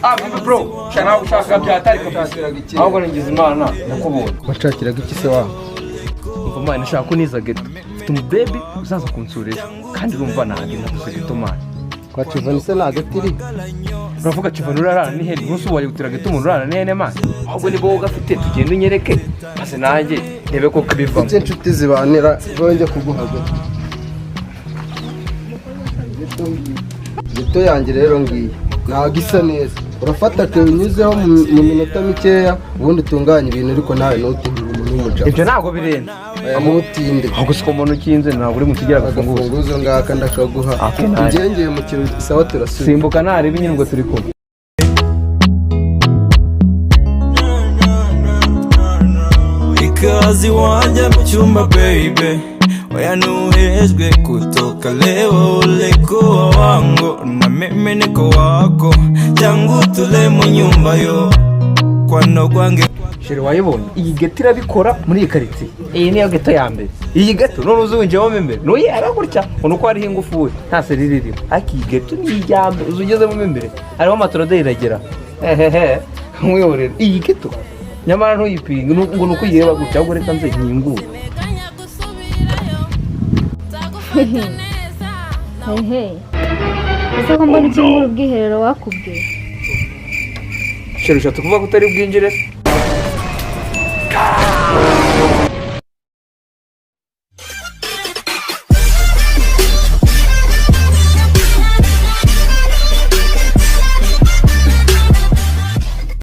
Ah, bro, shana ushaka byatari kabisa. Ahubwo ningize Imana nakubonye. Washakiraga iki se wa? Umva mwana, nashaka ko niza ghetto. Mfite umubebi uzaza kunsura ejo. Kandi urumva nanjye nabuze ghetto man. Kwa Chivani se nta gati iri? Uravuga Chivani urarana n'ihene, umunsi ubaye gutira ghetto umuntu urarana n'ihene man. Ahubwo niba wowe ugafite tugende unyereke maze nanjye ndebe ko kabivamo. Icyo inshuti zibanira bongeye kuguha gato. Ghetto yanjye rero ngiyi ntabwo isa neza. Urafata ke unyuzeho mu minota mikeya ubundi utunganye ibintu, ariko nawe ntutinde umuntu w'umujama. Ibyo ntabwo birenze. Oya, ntutinde. Ahubwo siko umuntu ukinze ntabwo uri mu kigera agafunguzo. Agafunguzo ngaka ndakaguha. Okay, nice. Ngengeye mu kirori sawa, turasubira. Simbuka nareba nyine ngo turi kumwe. Ikazi wanje mu cyumba baby, oya ntuhejwe kutoka leo, ulikuwa wangu na mimi niko wako, tangu tule mu nyumba yo kwano kwange. Chérie, wayibonye iyi ghetto irabikora muri iyi karitsiye. Iyi niyo ghetto ya mbere. Iyi ghetto none uzi winjiyemo imbere ntuyera gutya ubona uko hariho ingufuri, nta serire irimo, ariko iyi ghetto ni iya mbere. Uzi ugezemo imbere hariho matoroderi iragera hehehe nkuyorera iyi ghetto, nyamara ntuyipinge ngo ni uko uyireba gutya. Ahubwo reka nze nkingure. Hehe, ese ko mbona ukingura ubwiherero wakubwiye? Chérie, ushatse kuvuga ko utari bwinjire se?